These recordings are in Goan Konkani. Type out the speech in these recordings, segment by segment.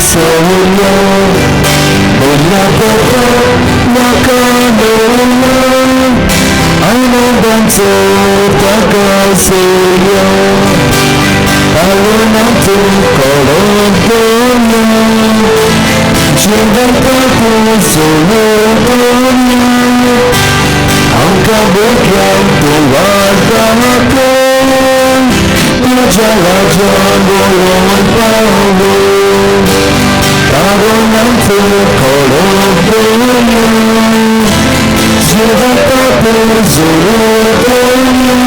सोया बोला बाबा म्हाका मेळया आनंदांचो ताका सोया पावनाचो कडो दोया जिवंताचो सोयो दोया आमकां भुरग्यांक तूं वाडटा तुज्या राज्यान वळोवन पावलो तारुणांचो कडो दोया जिवंताचो सोयो दोया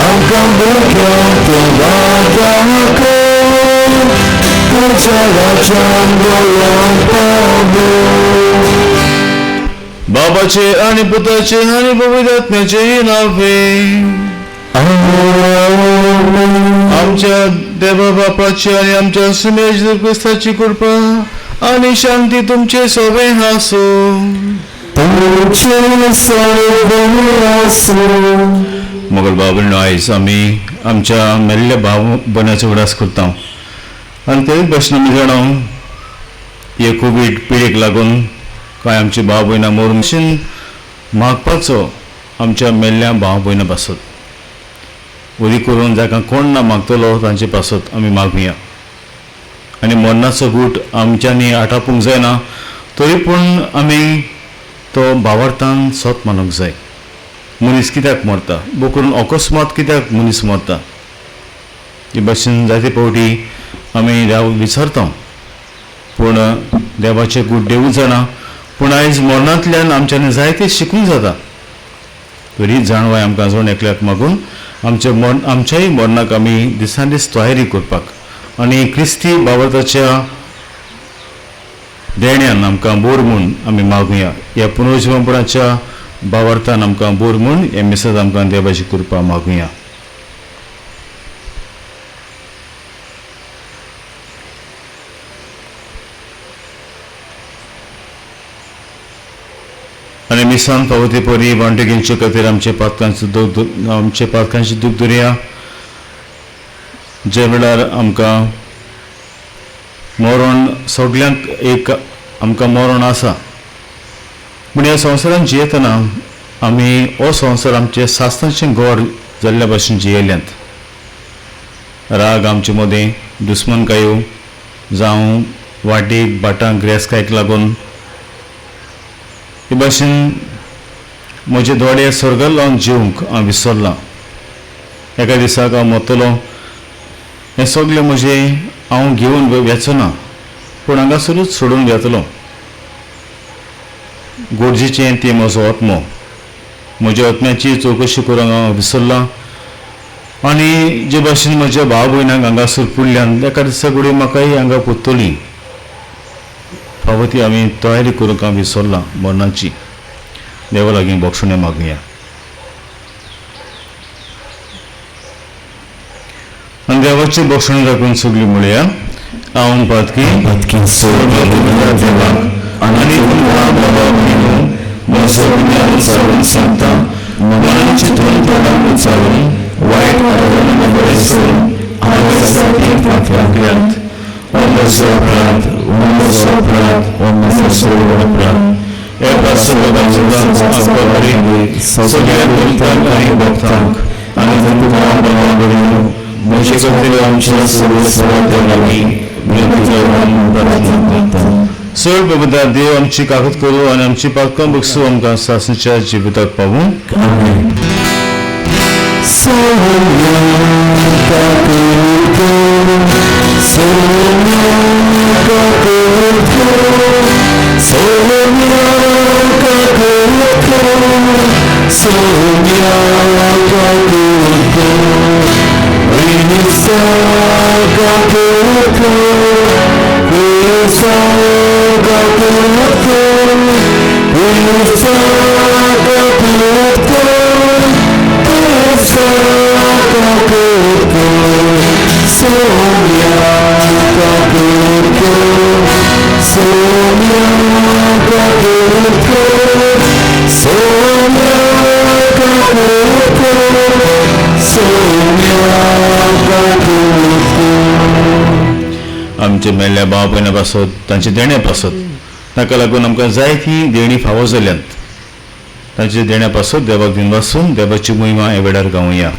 आमकां भुरग्यांक तूं वाडटा तुज्या राज्यान वळोवन पावलो. बाबाचे आणि पुताचे आणि पवित्र आत्म्याचे नावे. आमच्या देवा बापाची आणि आमच्या सुने जेजू क्रिस्ताची कृपा आणि शांती तुमचे सोबे आसो. तुमचे सोबे आसो. मोगल बाबा आयज आमी आमच्या मेल्ल्या भाव भयणाचो उगडास करता आनी तेच भाशेन आमी जाणा हे कोवीड पिडेक लागून कांय आमचे भाव भयणां मरून भशेन मागपाचो आमच्या मेल्ल्या भाव भयणां पासत वरी करून जाका कोण ना मागतलो तांचे पासत आमी मागुया. आनी मरणाचो गूट आमच्यांनी आटापूंक जायना तरी पूण आमी तो भावार्थान सत मानूंक जाय. मनीस कित्याक मरता बो करून अकस्मात कित्याक मनीस मरता हे भाशेन जायते फावटी आमी देव विचारता पूण देवाचें गूट देवूच जाणा. पूण आयज मरणांतल्यान आमच्यांनी जायतें शिकूंक जाता तरी जाणवाय आमकां जण एकल्याक मागून आमच्या आमच्याय मरणाक आमी दिसान दीस तयारी करपाक आनी क्रिस्ती बाबताच्या देण्यान आमकां बोर म्हूण आमी मागुया. ह्या पुनर्जिवपणाच्या बावर्थान आमकां बोर म्हूण हे मिसाद आमकां देवाची कृपा मागुया. आनी मिसान फावो ते परी वांटे घेवचे खातीर आमचे पातकांचो दूख आमचे पातकांची दूख धरया. जे वेळार आमकां मरण सगल्यांक एक आमकां मरण आसा पूण ह्या संवसारांत जियेतना आमी हो संवसार आमचे सासणाचें घर जाल्ल्या भाशेन जियेल्यात. राग आमचे मदें दुस्मनकायो जावं वाटेक बाटांक ग्रेसकायक लागून हे भाशेन म्हजे दोळे स्वर्गार लावन जेवंक हांव विसरलां. एका दिसाक हांव मरतलो हें सगळें म्हजें हांव घेवन वेचो ना पूण हांगासरूच सोडून वेतलो. गरजेचें तें म्हजो आत्मो म्हज्या आत्म्याची चवकशी करूंक हांव विसरलां आनी जे भाशेन म्हज्या भाव भयणांक हांगासर पुरल्यान एका दिसा घडये म्हाकाय हांगा पुरतली फावो ती आमी तयारी करूंक हांव विसरलां मरणाची. देवा लागीं बक्षणें मागुया. आनी देवाचें बक्षणें राखून सगळीं म्हणया हांव पातकी देवाक आनी तुमकां बाबा म्हजो गुन्यांव विचारून सांगता मनान चिंतून तोंडान उच्चारून वायट बरें सोडून हांवें सारकें फाटल्यात. हो म्हजो अपराध, हो म्हजो अपराध, हो म्हजो अपराध. हे पासून सगळ्या भक्तांक आनी भक्तांक आनी तुमकां बाबा म्हजे खातीर आमच्या सर्व देवाली विनंती करून प्रार्थना करता. चड बाबा देव आमची कागद करूं आनी आमची पातकां बगसूं आमकां सासणीच्या जिविताक पावूं. आमचे मेल्ल्या भाव भयणां पासत, तांचे देण्या पासत, ताका लागून आमकां जायतीं देणीं फावो जाल्यांत। तांचे देण्या पासत देवाक दिनवासून देवाची महिमा ह्या वेळार गावया।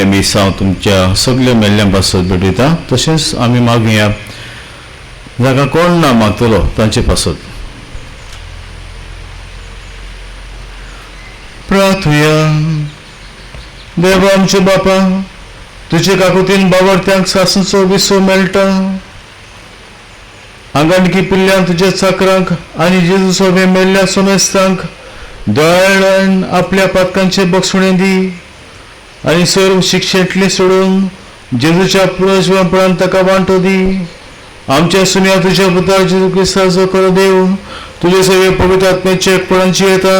मिसांव तुमच्या सगल्या मेल्ल्यां पासत भेटयता, तशेंच आमी मागया जाका कोण ना मागतलो तांचे पासत। प्रार्थुया। देवा आमचे बापा, तुजे काकुतीन बावडत्यांक सासूचो विसो मेळटा। आंगाणकी पिल्ल्यांक तुज्या चाकरांक आनी जेजू सोबे मेल्ल्या सोमेस्तांक दयाळान आपल्या पातकांचे बक्षणे दी आनी सर्व शिक्षेंतले सोडून जेजूच्या पुनर्जिवनपणान ताका वांटो दी। आमच्या सुन्या तुज्या पुता जेजू क्रिस्ताचो खरो देव तुजे सगळे पवित्र आत्म्याचे एकपणाची येता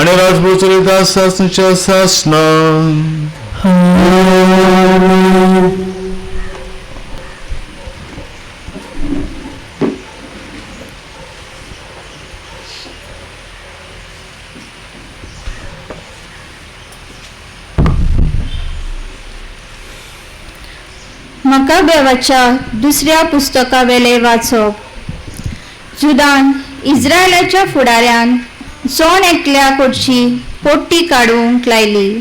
आनी राजभर चलयता सासणाच्या सासणान। मकाबेवाच्या दुसऱ्या पुस्तकावेले वाचप। जुदान इस्रायलाच्या फुडाऱ्यान जोण एकल्या कडची पोट्टी काडूंक लायली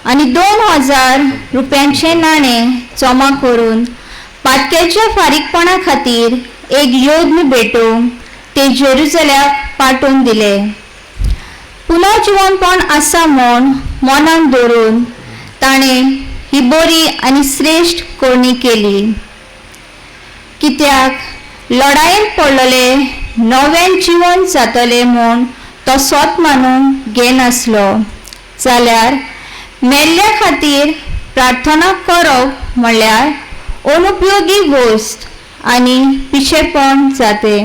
आनी 2000 रुपयांचे नाणें जमा करून पातक्याच्या फारीकपणा खातीर एक योद्न भेटोवंक ते जेरुजल्याक पाठोवन दिले। पुनर्जिवनपण आसा म्हूण मनाक दवरून ताणें ही बरी आनी श्रेश्ठ करणी केली। कित्याक लढायेन पडलेले नव्यान जिवन जातले म्हूण तो सोत मानूंक घेनासलो, जाल्यार मेल्ल्या खातीर प्रार्थना करप म्हणल्यार अनुपयोगी गोश्ट आनी पिशेपण जाते।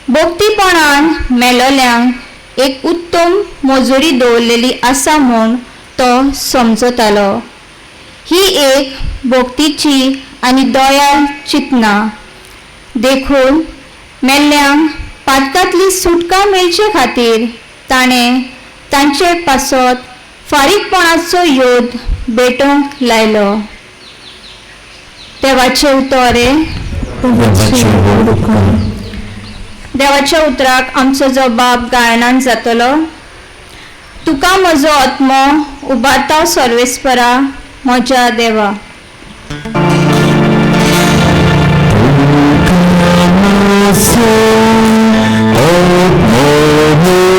भक्तीपणान मेलोल्यांक एक उत्तम मजुरी दवरलेली आसा म्हूण तो समजतालो। ही एक भक्तीची आनी दयाळ चिंतना देखून मेल्ल्यांक पातकांतली सुटका मेळचे खातीर ताणें तांचे पासत फारीकपणाचो योद भेटोवंक लायलो। देवाचे उतर, देवाच्या उतराक आमचो जबाब गायनान जातलो। तुका म्हजो आत्मो उबारता सर्वेस्परा म्हज्या देवा। Oh,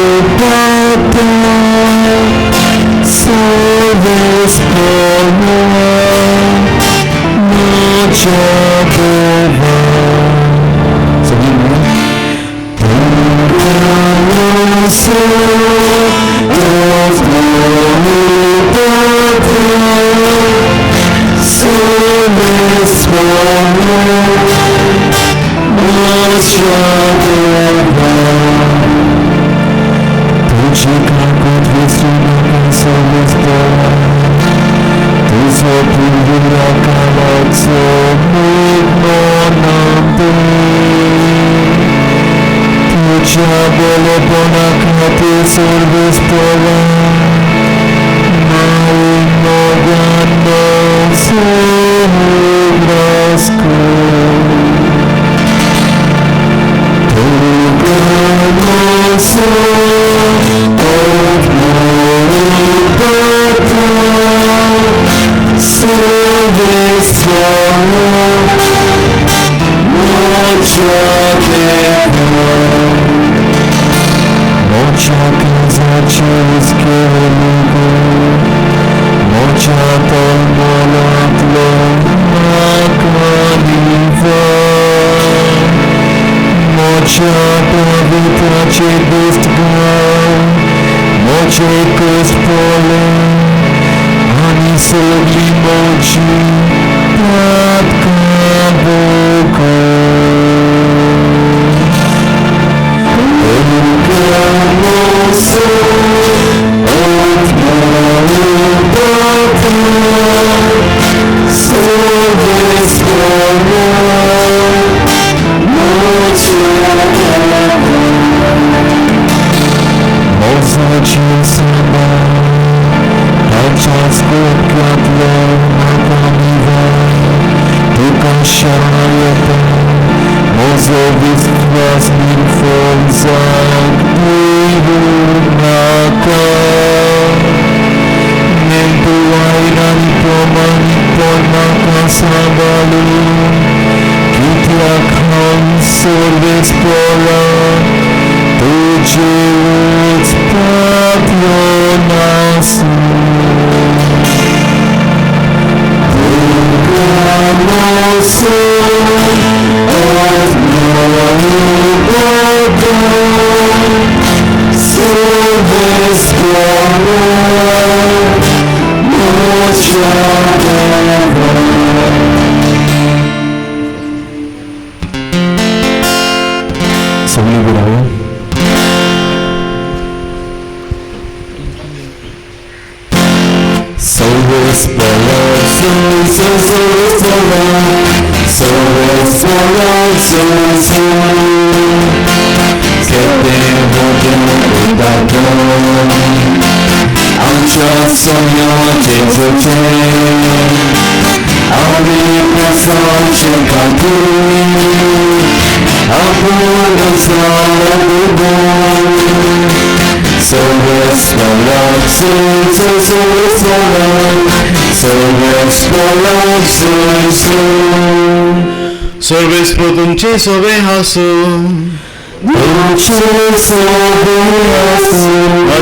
सर्वेस्पर तुमचे सोबे हासू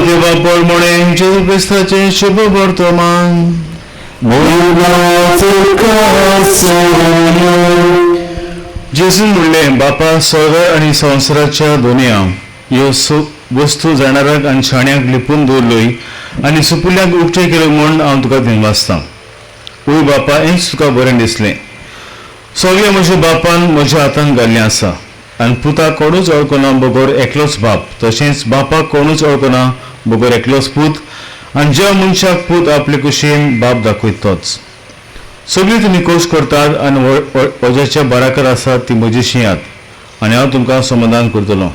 देवा परमणे जेजू क्रिस्ताचें शुभ वर्तमान. जेजून म्हणलें, बापा, स्वर्ग आनी संवसाराच्या दोनया ह्यो वस्तू जाणाराक आनी शाण्याक लिपून दवरल्योय आनी सुपुल्ल्याक उक्तें केल्यो म्हूण हांव तुका दिनवासतां. ओय बापा, हेंच तुका बरें दिसलें. सगळें म्हज्या बापान म्हज्या हातान घाल्लें आसा आनी पुताक कोणूच वळखना बगर एकलोच बाप, तशेंच बापाक कोणूच वळखना बगर एकलोच पूत, आनी ज्या मनशाक पूत आपले कुशीन बाप दाखयत तोच. सगळीं तुमी कोश करतात आनी वज्याच्या बाराकर आसात ती म्हजी शिंयात आनी हांव तुमकां समाधान करतलो.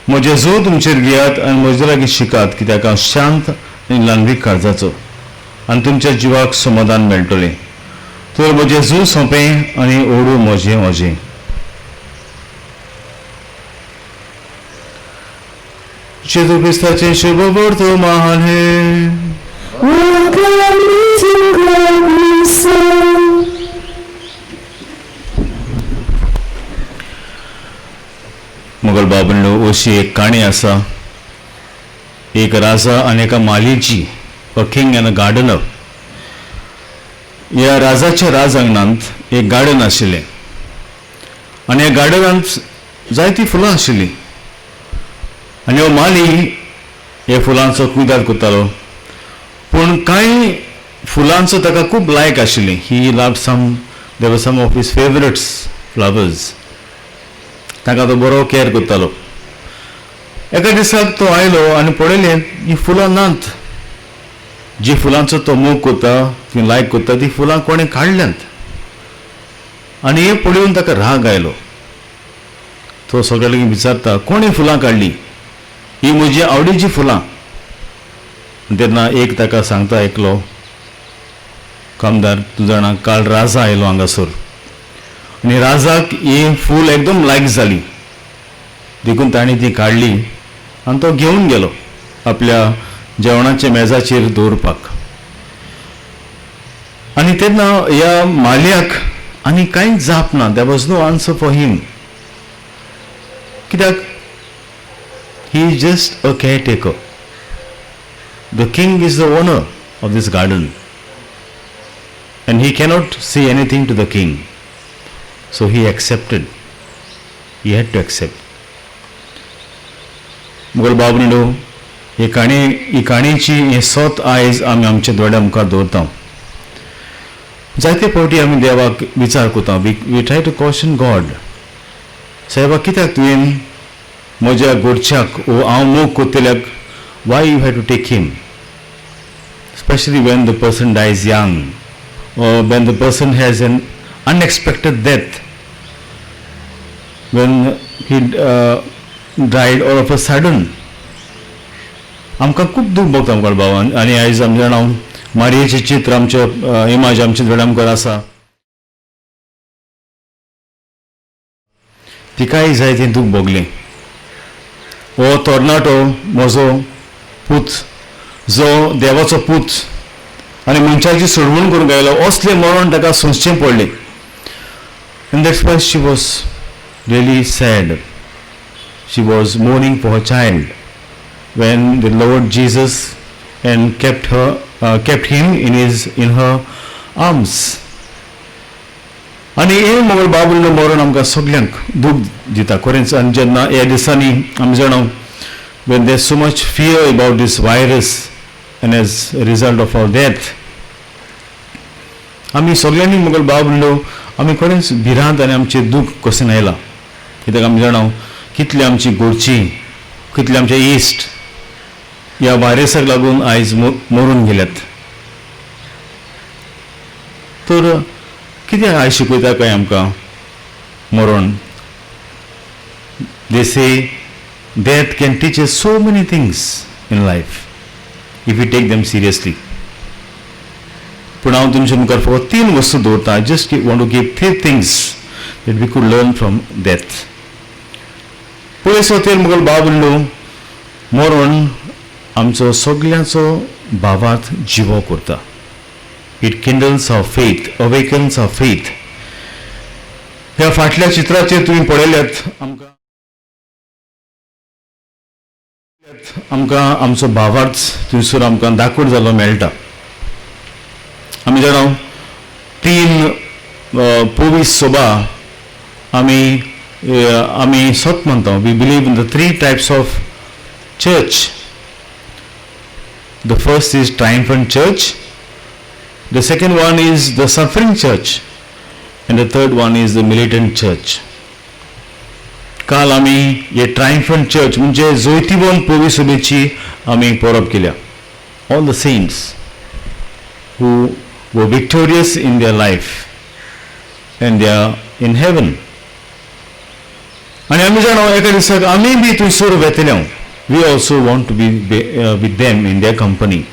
म्हजें जोर तुमचेर घेयात आनी म्हजे लागीं शिकात, कित्याक हांव शांत आनी ल्हानवीक काळजाचो आनी तुमच्या जिवाक समाधान मेळटलें. तर म्हजें जू सोंपें आनी ओडू म्हजें म्हजें. जेजू क्रिस्ताचें शुभ वर्तमान हें. मुगल बाबणलो अशी एक काणी आसा, एक राजा आनी एका मालीची, a king and a gardener. ह्या राजाच्या राजांगणांत एक गार्डन आशिल्लें आनी ह्या गार्डनांत जायतीं फुलां आशिल्लीं आनी हो माली हे फुलांचो कुयदाद करतालो, पूण कांय फुलांचो ताका खूब लायक आशिल्लीं. He love some, there were some of his favourites flowers. ताका तो बरो केअर करतालो. एका दिसाक तो आयलो आनी पळयलें हीं फुलां नात. जी फुलांचो तो मोग करता, ती लायक करता, ती फुलां कोणें काडल्यांत. आनी हें पळोवन ताका राग आयलो. तो सगळ्या लागीं विचारता, कोणें फुलां काडलीं? ही म्हजी आवडीचीं फुलां. तेन्ना एक ताका सांगता एकलो कामदार, तूं जाणा काल राजा आयलो हांगासर आनी राजाक ही फूल एकदम लायक जाली, देखून ताणें ती काडली आनी तो घेवन गेलो आपल्या जेवणाच्या मेजाचेर दवरपाक. आनी तेन्ना ह्या मालयाक आनी कांयच जाप ना. There was no answer for him. कित्याक? He is just a caretaker. The king is the owner of this garden and he cannot see anything to the king. So he accepted. He had to accept. Mughal बाबरिणो, ही काणी, ही काणयेची हें सत आयज आमी आमच्या दोळ्या मुखार दवरता. जायते फावटी आमी देवाक विचार करता. We try to question God. सायबा, कित्याक तुवें म्हज्या गोडच्याक वो हांव मोग करतल्याक, why you have to take him, specially when the person dies young or when the person has an unexpected death, when he died all of a sudden? आमकां खूब दूख भोगता आमकां भावान. आनी आयज आमी जाणा, मारयेचें चित्र आमच्या इमाज आमच्या दोळ्या मुखार आसा. तिकाय जाय तें दूख भोगलें. हो तरणाटो म्हजो पूत, जो देवाचो पूत आनी मनशाची सोडवण करूंक आयलो, असलें मरण ताका सोंसचें पडलें. And that's why she was really sad. She was mourning for her child when the Lord Jesus and kept him in her arms. आनी हे मोगल बाबुल्लो मरण आमकां सगल्यांक दूख दिता खरेंच. आनी जेन्ना ह्या दिसांनी आमी जाणा, when there's so much fear about this virus and as a result of our death, आमी सगल्यांनी मुगल बाबुल्लो आमी खरेंच भिरांत आनी आमचें दूख कशें आयलां. कित्याक आमी जाणा कितली आमची गोडची, कितले आमचे इश्ट ह्या व्हायरसाक लागून आयज मरून गेल्यात. तर कितें आयज शिकयता काय आमकां मरण? They say death can teach us so many things in life if you take them seriously. पूण हांव तुमच्या मुखार फकत तीन वस्तू दवरता. Just want to give three things that we could learn from death. पयले सोतेर मुगल बाबुल्लो, मरण आमचो सगल्यांचो भावार्थ जिवो करता. It kindles our faith, awakens our faith. ह्या फाटल्या चित्राचेर तुमी पळयल्यात, आमकां आमचो भावार्थ थंयसर आमकां दाखोड जाल्लो मेळटा. आमी जाणा, तीन पवीस सोबा आमी सत मानता. We believe in the three types of church. The first is triumphant church, the second one is the suffering church, and the third one is the militant church. काल आमी हे ट्रायम्फंट चर्च म्हणजे जैतिवंत पवी सभेची आमी परब केल्या. All the saints who were victorious in their life and they are in heaven. आनी आमी जाणा, एका दिसाक आमी बी थंयसर वेतले. We also want to be with them in their company.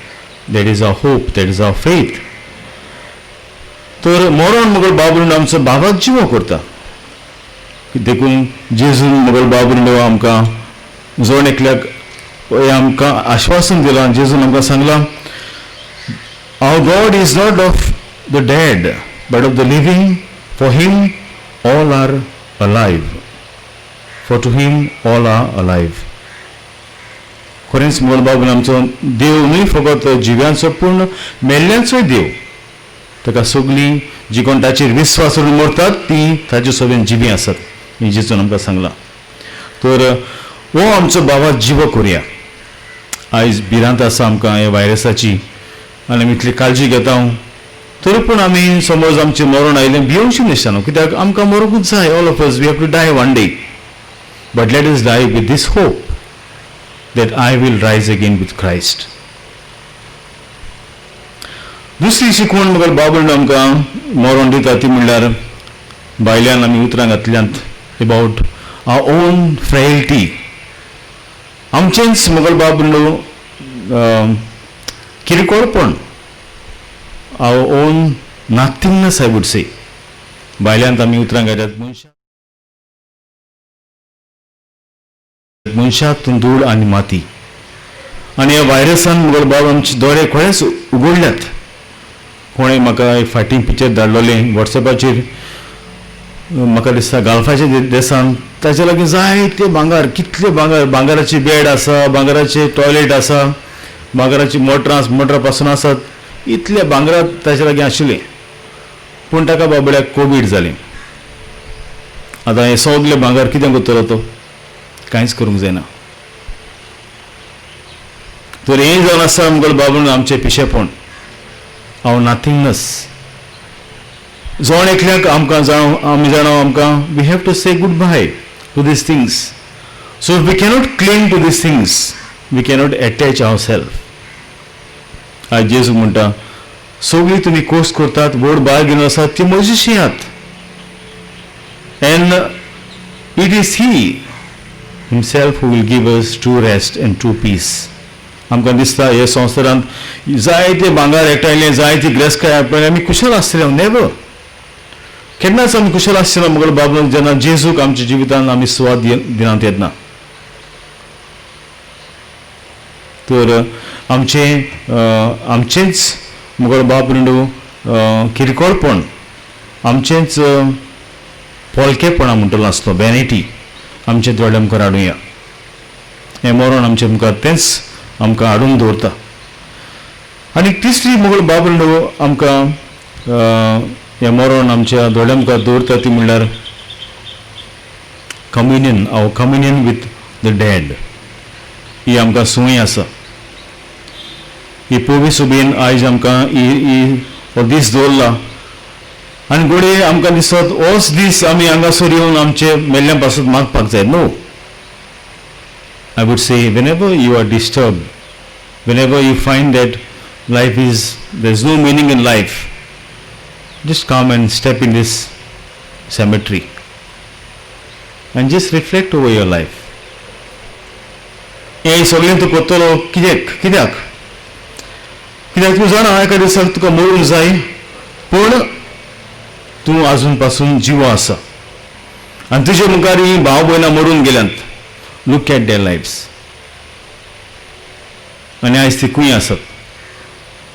That is our hope, that is our faith. तर मरण मुगल बाबून आमचो बाबाक जिवो करता. देखून जेजून मुगल बाबून आमकां जण एकल्याक हें आमकां आश्वासन दिलां. जेजून आमकां सांगलां, "Our God is not of the dead, but of the living. For him all are alive. For to him all are alive." खरेंच मुगल बाबून आमचो देव न्हय फकत जिव्यांचो पूण मेल्ल्यांचोय देव. ताका सगळीं जी कोण ताचेर विस्वास करून मरतात ती ताचे सगळीं जिवीं आसात, हें जेजून आमकां सांगलां. तर हो आमचो बाबा जिवो करुया. आयज भिरांत आसा आमकां ह्या व्हायरसाची आनी आमी इतली काळजी घेता, तरी पूण आमी समज आमचें मरण आयलें भियोवचें दिसता न्हू, कित्याक आमकां मरूंकूच जाय. All of us we have to die one day, but let us die with this hope that I will rise again with Christ. दुसरी शिकवण मगर बाबून आमकां मरण दिता ती म्हणल्यार भायल्यान आमी उतरां घातल्यांत एबावट our own फ्रेल्टी. आमचेंच मगर बाब न्हू किरकोळपण, our own nothingness I would say. भायल्यान आमी उतरां घातल्यात मनशा तुंदूळ आनी माती. आनी ह्या व्हायरसान मगर बाब आमचे दोळे खरेंच उगडल्यात. कोणें म्हाका एक फायटींग पिक्चर धाडलोलें वॉट्सएपाचेर, म्हाका दिसता गाल्फाच्या देसान ताच्या लागीं जायते भांगर, कितले भांगर, भांगराची बेड आसा, भांगराचे टॉयलेट आसा, भांगराची मोटरां मोटरां पासून आसात, इतले भांगरां ताच्या लागीं आशिल्लें. पूण ताका बाबड्याक कोवीड जालें. आतां हें सगलें भांगर कितें करतलो तो? कांयच करूंक जायना. तर हें जावन आसा आमगेलो बाबून आमचें पिशेपण, हांव नथींगनस. जण एकल्याक आमकां जाणव, आमी जाणाव आमकां we have to say good bye to these things. So we cannot cling to these things, we cannot attach our self. आयज जेजू म्हणटा सगळीं तुमी कोस करतात, व्हड भार घेवन आसात ती म्हजीशी येयात. And it is he himself who will give us true rest and true peace. आमकां दिसता हे संवसारांत जायते भांगर एकठांयले, जायती ग्रेसकाय आपणायली, आमी कुशल आसतले. नेवर, केन्नाच आमी कुशल आसचे ना मगर बाबू जेन्ना जेजूक आमच्या जिवितांत आमी सुवात दिनात येतना. तर आमचें आमचेंच मगर बाब न्हू किरकोळपण, आमचेंच पोलकेपणां म्हणटलो आसलो, वॅनिटी आमचे दोळे मुखार हाडुया. हें मरण आमचे मुखार तेंच आमकां हाडून दवरता. आनी तिसरी मगर बाब न्हू आमकां हें मरण आमच्या दोळ्या मुखार दवरता ती म्हणल्यार communion, our communion with the dead. ही आमकां संवय आसा. ही पोवी सुबेन आयज आमकां ही हो दीस दवरला आनी घडये आमकां दिसत होच दीस आमी हांगासर येवन आमचे मेल्ल्या पासून मागपाक जाय. No, I would say whenever you are disturbed, whenever you find that life is, there is no meaning in life, just come and step in this cemetery and just reflect over your life. हें सगळें तूं करतलो कित्याक? कित्याक कित्याक तूं जाणा एका दिसाक तुका मरूंक जाय, पूण तूं आजून पासून जिवो आसा आनी तुजे मुखार ही भाव भयणां मरून गेल्यांत. Look at their lives. आनी आयज ती खंय आसात.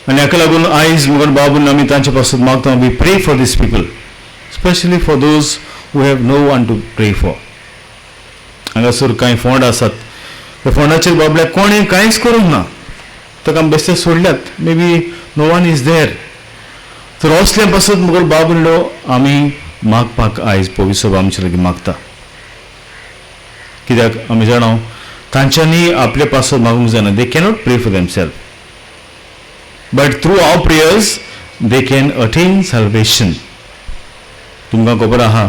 आनी हाका लागून आयज मुखार बाबून आमी तांचे पासून मागता, we pray for these people, specially for those who have no one to pray for. हांगासर कांय फोंड आसात, त्या फोंडाचेर बाबल्याक कोणें कांयच करूंक ना, ताका आमी बेश्टे सोडल्यात. Maybe no one is there. तर असल्या पासत मुखार बाब म्हणलो आमी मागपाक आयज पविसोब आमचे लागीं मागता. कित्याक आमी जाणा तांच्यांनी आपले पासत मागूंक जायना. They cannot pray for themselves, but through our prayers they can attain salvation. तुमकां खबर आहा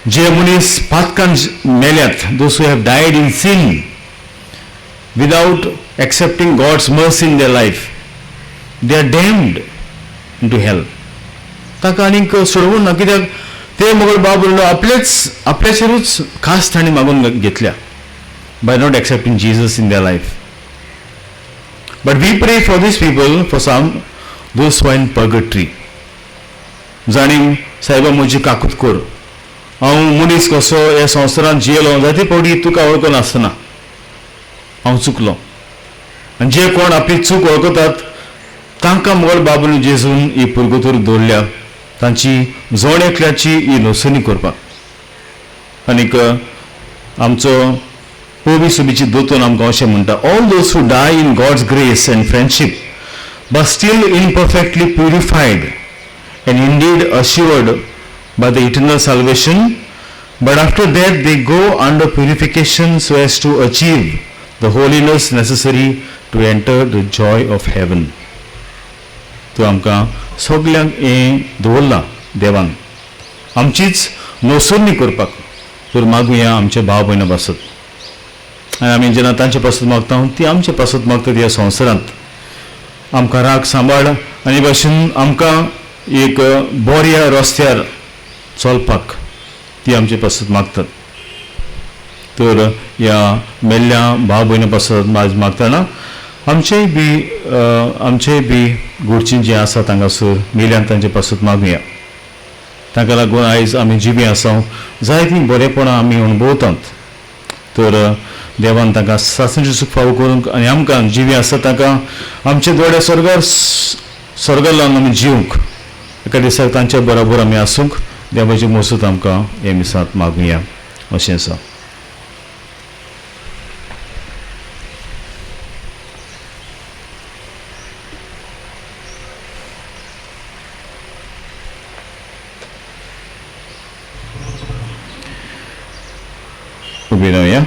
जे मनीस पातकान मेल्यात, those who have died in sin without accepting God's mercy in their life, they are damned into hell. ताका आनीक सोडवून ना, कित्याक ते मगर बाब आपलेच आपल्याचेरूच खास तांणी मागून घेतल्या by not accepting Jesus in their life. But we pray for these people, for some those who in purgatory. जाणी सायबा म्हजी काकूत कर, हांव मनीस कसो ह्या संवसारांत जियेलो जायते फावटी तुका वळखनासतना हांव चुकलो. आनी जे कोण आपली चूक वळखतात तांकां मुगल बाबून जेजून ही पुर्गतूर दवरल्या तांची जण एकल्याची ही नोसणी करपाक. आनीक आमचो पोवी सुबीची दोतोन आमकां अशें म्हणटा, all those who die in God's grace and friendship but still imperfectly purified and indeed assured by the eternal salvation But after that they go under purification so as to achieve the holiness necessary to enter the joy of heaven. तूं आमकां सगल्यांक हें दवरलां देवान आमचीच नोसरणी करपाक. तर मागुया आमच्या भाव भयणां पासत आनी आमी जेन्ना तांचे पासत मागता ती आमचे पासत मागतात. ह्या संवसारांत आमकां राग सांबाळ आनी भाशेन आमकां एक बऱ्या रस्त्यार चलपाक ती आमचे पासत मागतात. तर ह्या मेल्ल्या भाव भयणां पासत मागतना आमचेय बी घरचीं जीं आसा हांगासर मेल्यान तांचे पासत मागुया. तांकां लागून आयज आमी जिवीं आसा, जायतीं बरेपणां आमी अणभवतात. तर देवान तांकां सासणाचें सूख फावो करूंक आनी आमकां जिवीं आसा तांकां आमचे दोळे स्वर्गार स्वर्गार लावन आमी जिवंक एका दिसाक तांच्या बरोबर आमी आसूंक देवाची मोसत आमकां हे मिसांत मागुया अशें आसा. उबी रावया.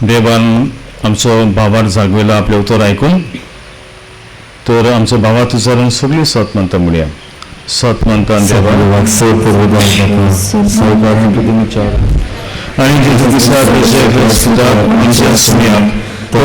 देवान आमचो भावार जागवेलो आपलें उतर आयकून तर आमचो भावार तुजारून सगळीं सत मानता म्हणया. सत मानता देवाक आनी जेजू दिसा आमच्या सुम्याक तो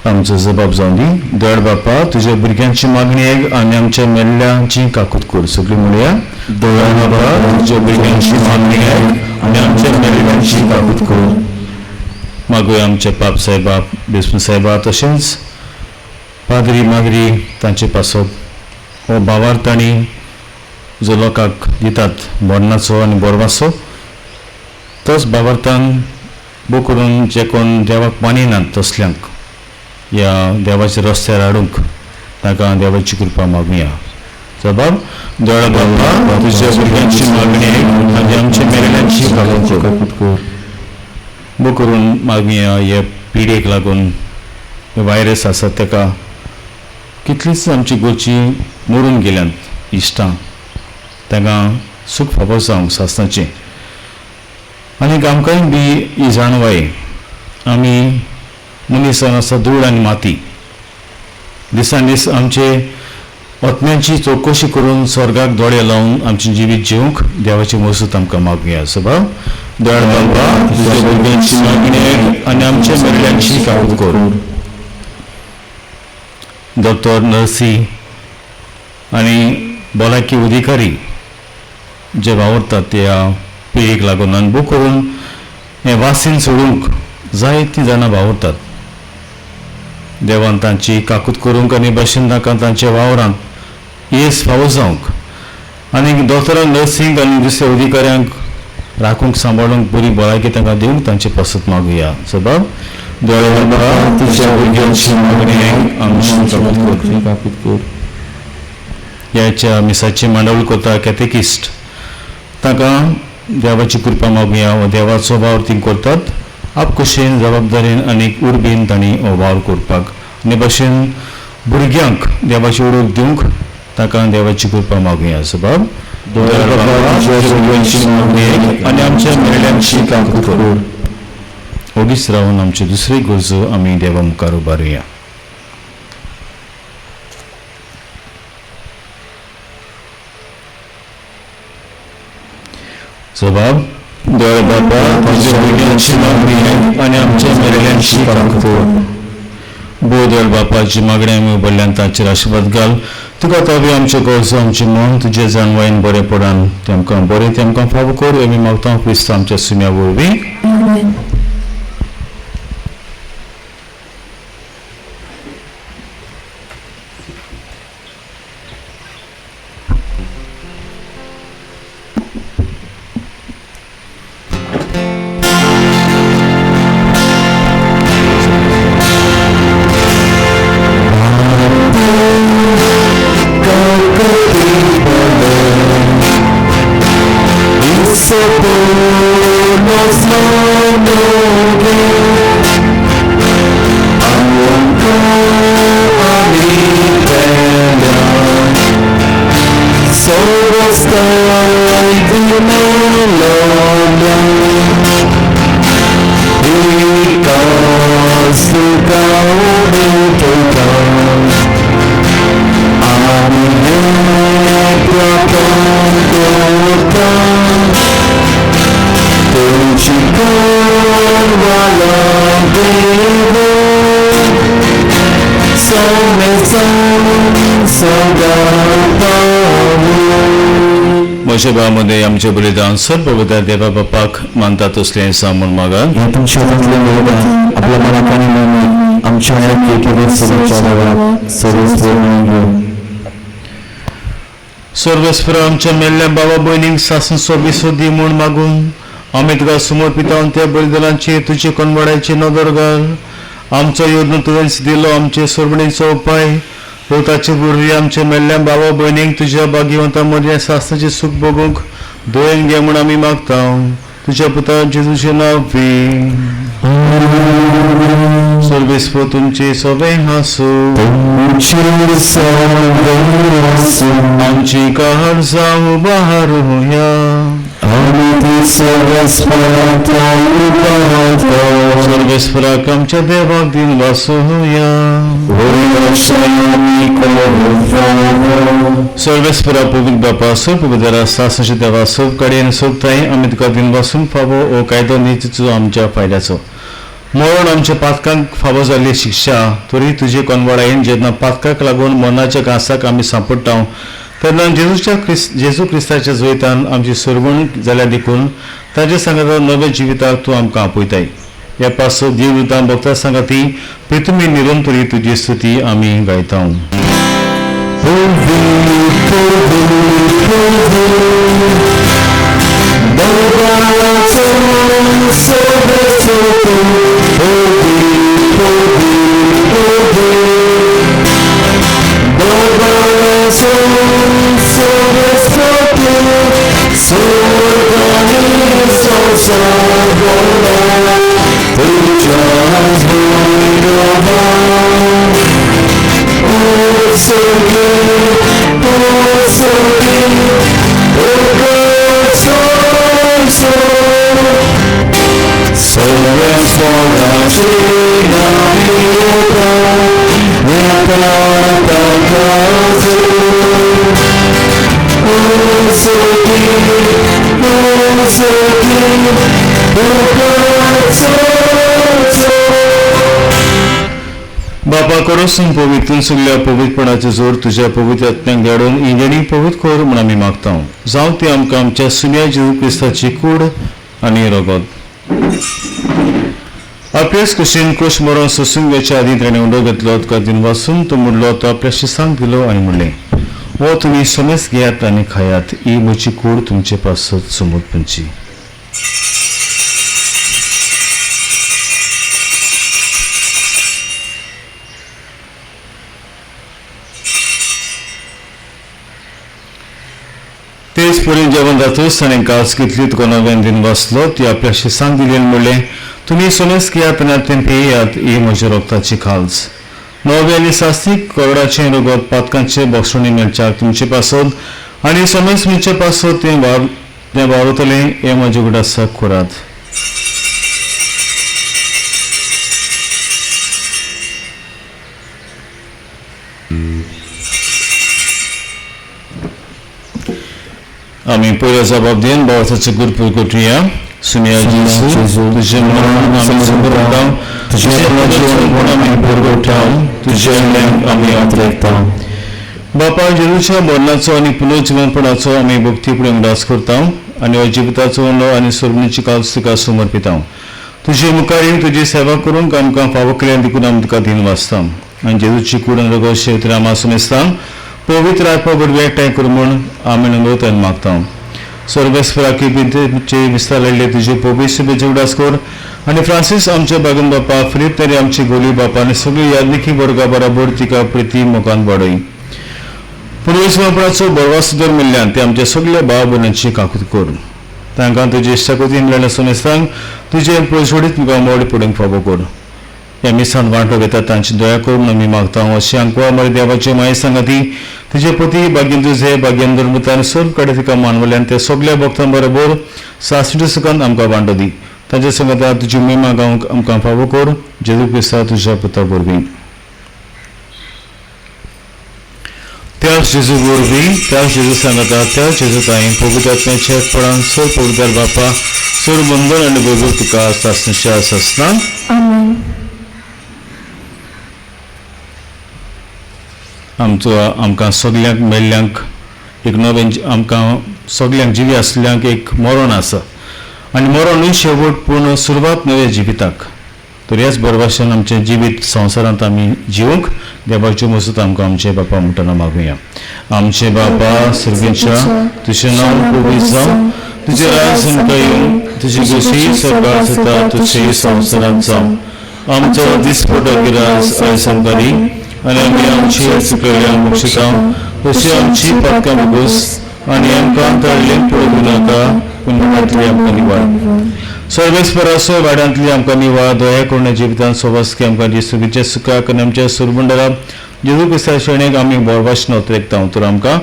आमचो जबाब जावन दी. दयाळ बापा, तुज्या भुरग्यांची मागणी आयक आनी आमच्या मेल्ल्यांची काकूत कर. सगळीं म्हणया, दयाळ बापा, तुज्या भुरग्यांची मागणी आयक आनी आमच्या मेल्ल्यांची काकूत कर. मागूया आमच्या पाप साहेबा, बेस्म साहेबा, तशेंच पाद्री माद्री तांचे पासत हो भावार तांणी जो लोकांक दितात मरणाचो आनी बोरवाचो तोच भावार्थान बो करून जे कोण देवाक मानिनात तसल्यांक ह्या देवाच्या रस्त्यार हाडूंक तांकां देवाची कृपा मागुया. जबाब दयाळ बापा, तुज्या भुरग्यांची मागणी आनी आमच्या मेल्ल्यांची काकूत कर. बो करून मागुया हे पिडेक लागून व्हायरस आसा ताका कितलींच आमची गोची मरून गेल्यांत इश्टां, तांकां सूख फावो जावंक सासणाचें. आनीक आमकांय बी ही जाणवाय आमी मनीस जावन आसा धूळ आनी माती. दिसान दीस आमचे आत्म्यांची चवकशी करून स्वर्गाक दोळे लावन आमचें जिवीत जिवंक देवाची मोसत आमकां मागुया. सभाव दयाळ बाबा, तुज्या भुरग्यांची मागणी आनी आमच्या मेल्ल्यांची काकूत कर. डॉक्टर, नर्सी आनी भलायकी अधिकारी जे वावुरतात त्या पिळगेक लागून अनुभव करून हें वासीन सोडूंक जायतीं जाणां वावुरतात. देवान तांची काकूत करूंक आनी भाशेन तांकां तांच्या वावरांत येस फावो जावंक आनी दोतोरांक, नर्सींक आनी दुसऱ्या अधिकाऱ्यांक राखूंक सांबाळूंक बरी भलायकी तांकां दिवंक तांचे पासत मागुया. सबाब दयाळ बाबा, तुज्या भुरग्यांची मागणी आमची काकूत कर. ह्याच्या मिसाची मांडावळ करता कॅथेकिस्ट तांकां देवाची कृपा मागुया. हो देवाचो वावर ती करतात आपकुशेन, जबाबदारीन आनी उर्बेन तांणी हो वावर करपाक आनी भाशेन भुरग्यांक देवाची ओळख दिवंक तांकां देवाची कृपा मागुया. सबाब आनी आमच्या मेल्ल्यांची काकूत कर. ओगीच रावन आमच्यो दुसरी गरजो आमी देवा मुखार उबारुया. जबाब दयाळ बापा, तुज्या भुरग्यांची मागणी आनी आमच्या मेल्ल्यांची काकूत कर. भो दयाळ बापाची मागणी आमी उबारल्यान तांचेर आशिर्वाद घाल. तुका तावी आमच्यो गरजो आमचें मन तुजे जाणवायेन बरें पडान तेमकां बरें तेमकां फावो कर. आमी मागता क्रिस्त आमच्या सुम्या वरवीं. Soponos noge Angko amipela Sorostay dimelola Ikas lukaw nitoka Amine prakantota Tuchikon walang devo म्हज्या भावामध्ये आमचे बलिदान सर्व देवा बापाक मानता तसलें सामून मागा तुमच्या हातांतले बलिदान आपल्या मनात आणि मनात आमच्या सर्वेस्पर आमच्या मेल्ल्या बाबा भयणींक सासून सोबीसो दी म्हूण मागून आमी तुका समर्पितावन त्या बलिदानाचेर तुजे कोनवाड्याची नदर घाल. आमचो योजना तुवेंच दिलो आमचे सोडणीचो उपाय हो ताचे वरवीं आमच्या मेल्ल्या बाबा भयणींक तुज्या भाग्यवंता मदल्या सासनाचें सूख भोगूंक दोयन घे म्हूण आमी मागता. तुज्या पुता जेजूचें नांव पी. सर्वेस्पर तुमचे सगळे हांसू आमची कहर जावं बहारुया. सर्वेस्पराक आमच्या देवाक दिन वासुया. सर्वेस्परा पवित्र बापा सोप पवित्र सासनाच्या देवा सोप कडेन सोपताय आमी तुका दिन वासून फावो हो कायदो नीतीचो आमच्या फायद्याचो. मरण आमच्या पातकांक फावो जाल्ली शिक्षा तरी तुजे कोनवाडायेन जेन्ना पातकाक लागून मनाच्या घांसाक आमी सांपडटा तेन्ना जेजू क्रिस्ताच्या जैतान आमची सरवण जाल्या देखून ताच्या सांगाता नव्या जिविताक तूं आमकां आपयताय. ह्या पासत देवदूतां भक्ता सांगाती पृथ्वी निरंतरी तुजी स्तुती आमी गायता. बापा करोसून पवित्र सगळ्या पवित्रपणाचो जोर तुज्या पवित्र आत्म्याक धाडून इंजणी पवित्र कर म्हूण आमी मागता. जावं ती आमकां आमच्या सुन्या जेजू क्रिस्ताची कूड आनी रगत. आपल्याच कुशीन क्रूस मरण सोसून घेवच्या आदीं ताणें उंडो घेतलो, तुका दिन वासून तो मुडलो, तो आपल्या शिसांक दिलो आनी म्हणलें, हो तुमी समेस घेयात आनी खायात, ही म्हजी कूड तुमचे पासत समर्पणची. तेच परी जेवण जातूच ताणें कास घेतली, तुका नव्यान दिन वाचलो, ती आपल्या शिसांक दिली आनी म्हणलें, तुमी सोमेस घेयात आनी तें पियात, ही म्हज्या रोगताची खाल्स. नवे आनी सास्तीक करोडाचें रगत पातकांचे बक्षणी मेळच्याक तुमचे पासत आनी सोमेस मेळचे पासत तें वावरतलें हें म्हज्या गुडासाक करात. आमी पयलो जबाब दिवन भावार्थाचो गुरपूर करूया. सुनिया जेजू, तुजें मरण आमी समर्पता, तुजें पुनरुत्थान आमी पुरवता, तुजें आमी अत्रेकता. बापा जेजूच्या मरणाचो आनी पुनर्जिवनपणाचो आमी भक्तीपूर्ण उगडास करता आनी हो जिविताचो उंडो आनी सोडणीची काल्स तुका समर्पिता. तुजे मुखार येवन तुजी सेवा करूंक आमकां फावो केल्या देखून आमी तुका दिन वाचता आनी जेजूची कूड आनी रगत शेवतीर आमा सुमेस्ता पवित्र आत्मा वरवीं एकठांय कर म्हूण आमी नम्रतायेन मागता. सर्वेस्पराकी बिंतेचे विस्तार लायिल्ले तुजे पवित्र उगडास कर आनी फ्रांसीस आमचे बागन बापा, फिलीप तरी आमचे गोली बापा आनी सगळी यादनिकी वर्गा बराबर तिका प्रिती मोगान वाडय. पुर्वेसपणाचो बरवास दर मेल्ल्यान ते आमच्या सगळ्या भाव भयणांची काकूत कर. तांकां तुजी इश्टागती मेळ्ळ्या सुनेस्तांक तुजें पोसवडीत मुखार मोड पडूंक फावो कर. ह्या मिसान वांटो घेतात तांची दया करून आमी मागता. अशें आमकां मरे देवाचे माये सांगाती तुजे पती भाग्यन तुजे भाग्यन धर्मता आनी सर्व कडेन तिका मानवल्यान ते सगल्या भक्तां बरोबर सासणी सुखान आमकां वांटो दी. तांच्या सांगाता तुजी महिमा गावंक आमकां फावो कर. जेजू क्रिस्ता तुज्या पुता वरवीं. त्याच जेजू वरवीं, त्याच जेजू सांगाता, त्याच जेजू ताई पवित्र आत्म्याच्या एकपणान सर्व पवित्र बापा सर्व बंधन आनी वैभव तुका सासणीच्या सासना. आमेन. आमचो आमकां सगल्यांक मेल्ल्यांक एक नवें, आमकां सगल्यांक जिवी आसल्यांक एक मरण आसा आनी मरणूय शेवट पूण सुरवात नव्या जिविताक. तर ह्याच बरभाशेन आमचें जिवीत संवसारांत आमी जिवंक देवाच्यो मजत आमकां आमचे बापा म्हणटना मागुया. आमचे बापा सर्गेच्या, तुजें नांव पवित्र जावं, तुजें राज आमकां येवं, तुजी गोशी सरकार जाता तुजी संवसारांत जावं. आमचो दिसपटो गिरास आयज आमकां दी आनी आमी आमची चुकयल्या बक्षिता तशी आमची पातकां भोगोस आनी आमकां तळलें पळोवं नाका पूण मुखांतली आमकां निवाळ. सर्वेस्पराचो वाड्यांतली आमकां निवाळ दया करुणा जिवितांत सोबासकी आमकां दी. सुगीच्या सुखाक आनी आमच्या सुरबंडरा जेजू क्रिस्ता शेणेक आमी बोरभाशण उतरेकता. तर आमकां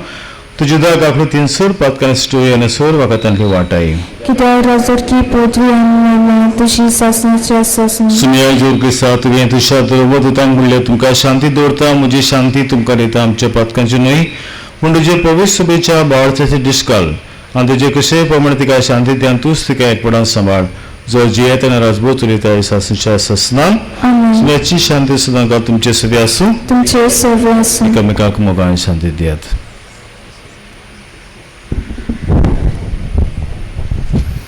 तुज्या दाग आकृतीन सोर पातकां स्टोरी आनी सोर वाकातांतली वाटाय. कित्याक राजकी पदवी आनी महिमा तुजी सासणाची आसासनी. सुनिया जोर क्रिस्ता तुवें तुज्या दुतांक म्हणलें तुमकां शांती दवरता, म्हजी शांती तुमकां दिता, आमच्या पातकांची न्हय पूण तुजे पवित्र सभेच्या बावळच्याचे डिस्काल आनी तुजे कशेय प्रमाणे तिका शांती दी आनी तूंच तिका एकपणान सांबाळ जो जियेता आनी राजभोव चलयता सासणीच्या सासनान. आमेन. सुन्याची शांती सदांकाळ तुमचे सदी आसूं. तुमचे सर्व आसूं. एकामेकाक मोगान शांती दियात.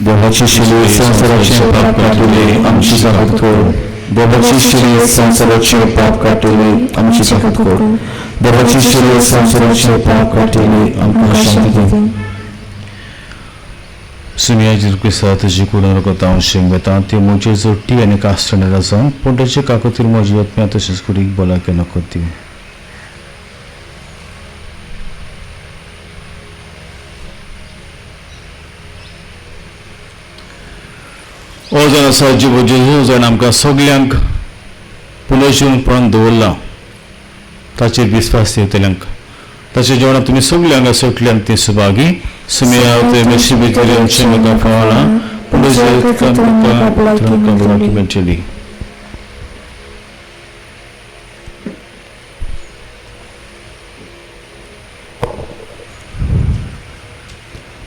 देवाची शिली संवसाराचे पाप काडटले आमची ताकद कर. देवाची शिली संवसाराचे पाप काडटले आमची ताकद कर. देवाची शिली संवसाराचे पाप काडटले आमकां शांती दी. सुनिया जेजू क्रिस्ता तुजी कुडून रगत हांव शेंग वेता ती म्हजी जोडटी आनी कास्टणेर जावन पूण ताचे काकोतीर म्हजी आत्म्या तशेंच कुडीक भलायकी नको दिवं. ओ जाण आसा जिबो जेजू जाण आमकां सगल्यांक पुनर्जीवनपणान दवरलां ताचेर विस्वास दितल्यांक ताच्या जेवणात तुमी सगळीं हांगा सुटल्यान ती सुभागी. सुमिया ते आमचे म्हाका फावलां पूण तुज्या मेळटली.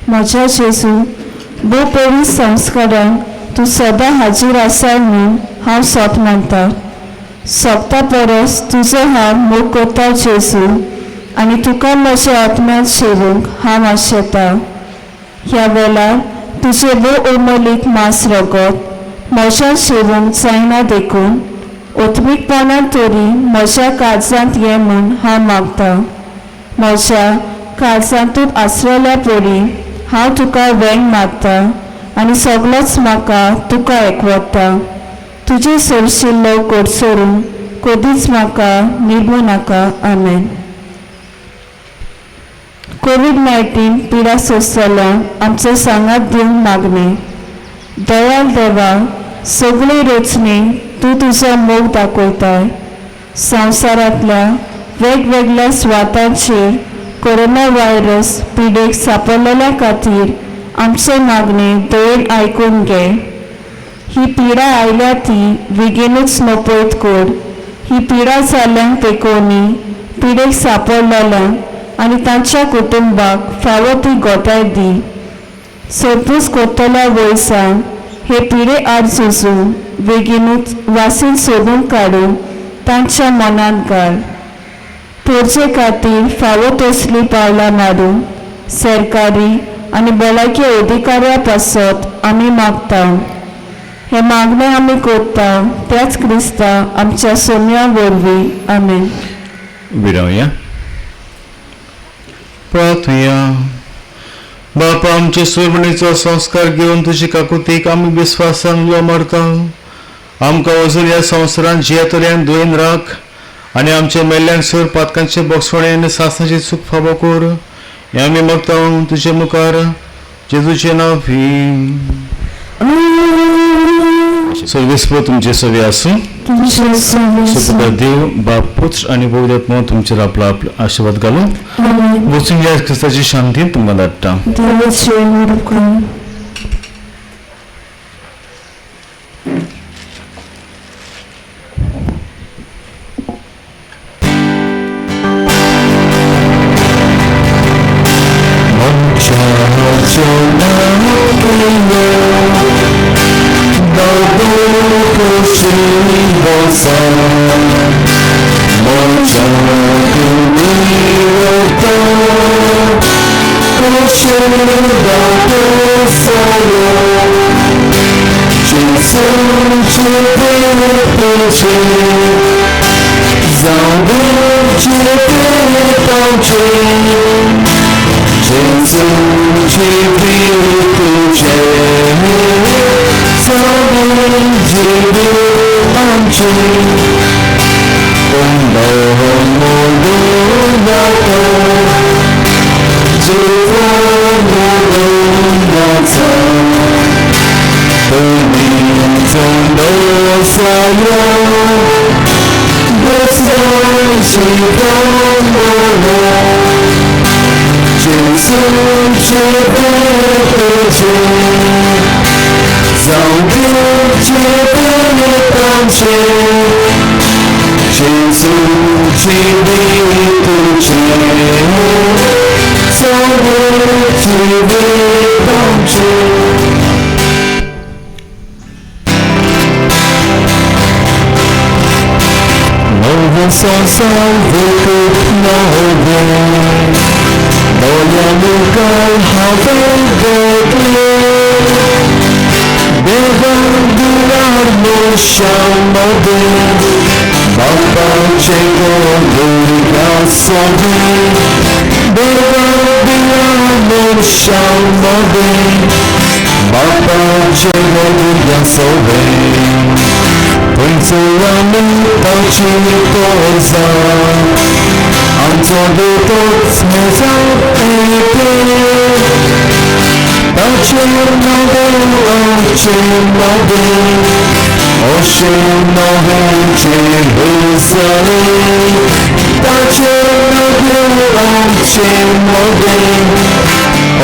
म्हज्या जेजू भोव पवित्र संस्कारांक तूं सदां हाजीर आसाय म्हूण हांव सोत मानता. सोंपता परस तुजो हांव मोग करता जेजू आनी तुका म्हज्या आत्म्यांत शेवूंक हांव आशेता. ह्या वेळार तुजें भोव अमोलीक मांस रगत म्हज्यान शेवूंक जायना देखून ओत्मीकपणान तरी म्हज्या काळजांत ये म्हूण हांव मागता. म्हज्या काळजांतूच आसलेल्या परी हांव तुका वेंग मागता आनी सगळोच म्हाका तुका एकवटता. तुजे सरशिल्लो कोडसोरून कदीच म्हाका निभू नाका. आमेन. कोवीड-19 पिडा सोंसतल्यांक आमचो सांगात दिवंक मागणें. दयाल देवा, सगळे रचने तूं तुजो मोग दाखयताय. संवसारांतल्या वेगवेगळ्या सुवातांचेर कोरोना व्हायरस पिडेक सांपडलेल्या खातीर आमचे मागणें दयेन आयकून घे. ही पिडा आयल्या ती बेगीनूच नपयत कर. ही पिडा जाल्ल्यांक तेकोवनी पिडेक सांपडलेल्यांक आनी तांच्या कुटुंबाक फावो ती गोताय दी. सोदपूस करतल्या वयसान हे पिडे आड झुजून बेगीनूच वासीन सोदून काडून तांच्या मनांत घाल. पोरचे खातीर फावो तसलीं पावलां मारून सरकारी आनी भलायकी अधिकाऱ्या पासत आमी मागता. हे मागणें आमी करता त्याच क्रिस्ता आमच्या सोम्या वरवीं. आमेन. विरावया. प्रार्थुया. बापा आमचे सुरवणीचो संस्कार घेवन तुजी काकुतीक आमी विस्वासान उलो मारता. आमकां अजून ह्या संवसारांत जियेतल्यांक दुयेन राख आनी आमच्या मेल्ल्यांक सर पातकांचे बोगसोणे आनी सासणाची चूक फावो कर. हें आमी मागता तुजे मुखार जेजूचे नांव सर्वेस्पर तुमचे सवे आसूं. सुपुत्र देव बाप पुत्र आनी पवित्र आत्मो तुमचेर आपलो आपलो आशिर्वाद घालूं. वचून ह्या क्रिस्ताची शांती तुमकां धाडटा.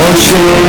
Ocean,